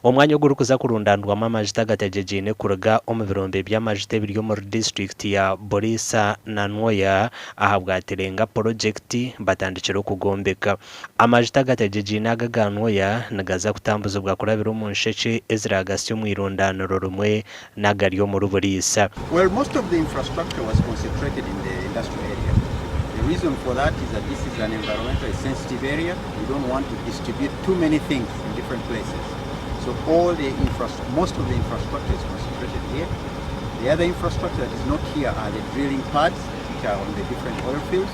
Omwanya ogurikuza kurundanirwamu amajuta agategyegyeine kuruga omu birombe by'amajuta ebiri omuri disiturikiti ya Buliisa na Nwoya ahabwa Tilenga purojekiti batandikire okugwombeka. Amajuta agategyegyeine aga aga Nwoya nigaza kutambuzibwa kurabira omu nshekye eziraagasya omu irundaaniro rimwe n'agari omuri Buliisa. Well, most of the infrastructure was concentrated in the industrial area. The reason for that is that this is an environmentally sensitive area. We don't want to distribute too many things in different places. So all the most of the infrastructure is concentrated here. The other infrastructure that is not here are the drilling pads, which are on the different oil fields.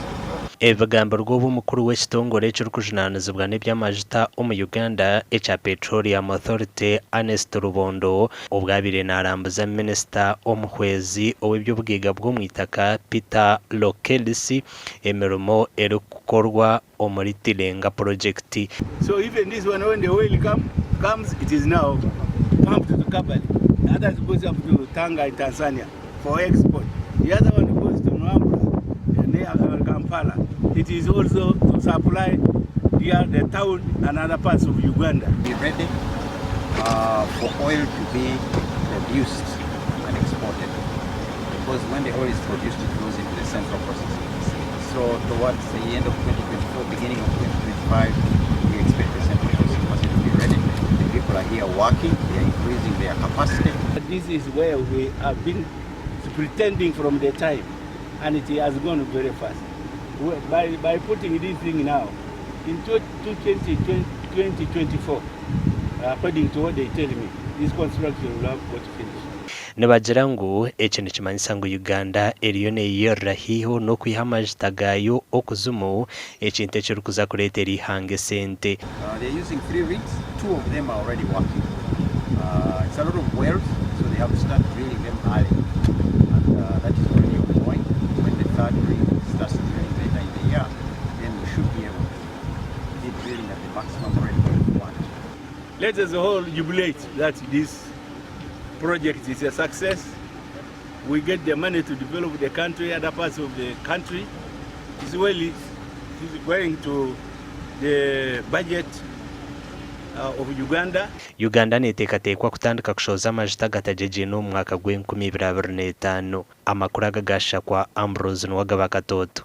Ebi bigambirwe obu omukuru w'ekitongore ekirikujunaanizibwa n'eby'amajuta omu Uganda ekya Petroleum Authority, Ernest Rubondo obu abaire naarambuza minisita omuhwezi ow'eby'obugaiga bw'omu itaka, Peter Lokeris emirimo erikukorwa omuri Tilenga purojekiti. So even this one when the oil come, comes it is now pumped to Kabale. The others goes up to Tanga in Tanzania for export. The other one goes to Nwambura near Kampala. It is also to supply the, the town and other parts of Uganda. Be ready for oil to be produced and exported. Because when the oil is produced, it goes into the central processing facility. So towards the end of 2024, beginning of 2025, we expect the central processing facility to be ready. The people are here working, they are increasing their capacity. This is where we have been pretending from the time, and it has gone very fast. By putting this thing now, in 2024, according to what they tell me, this construction will have got finished. Nibagira ngu eki nikimanyisa ngu Uganda eriyo neyeyerera haihi n'okwiha amajuta gaayo okuzimu, ekintu ekirikuza kureetera eihanga esente. They're using three rigs, two of them are already working. It's a lot of wells, so they have to start drilling them early. And that is already ongoing. When the third rig starts drilling later in the year, then we should be able to be drilling at the maximum rate we want. Let us all jubilate that this project is a success. We get the money to develop the country, other parts of the country. As well, it is going to the budget of Uganda. Uganda neteekateekwa kutandika kushohoza amajuta agategyegyeine omu mwaka gw'enkumi ibiri abiri n'etaano. Amakuru aga gaashakwa Ambrose Nuwagaba Katooto.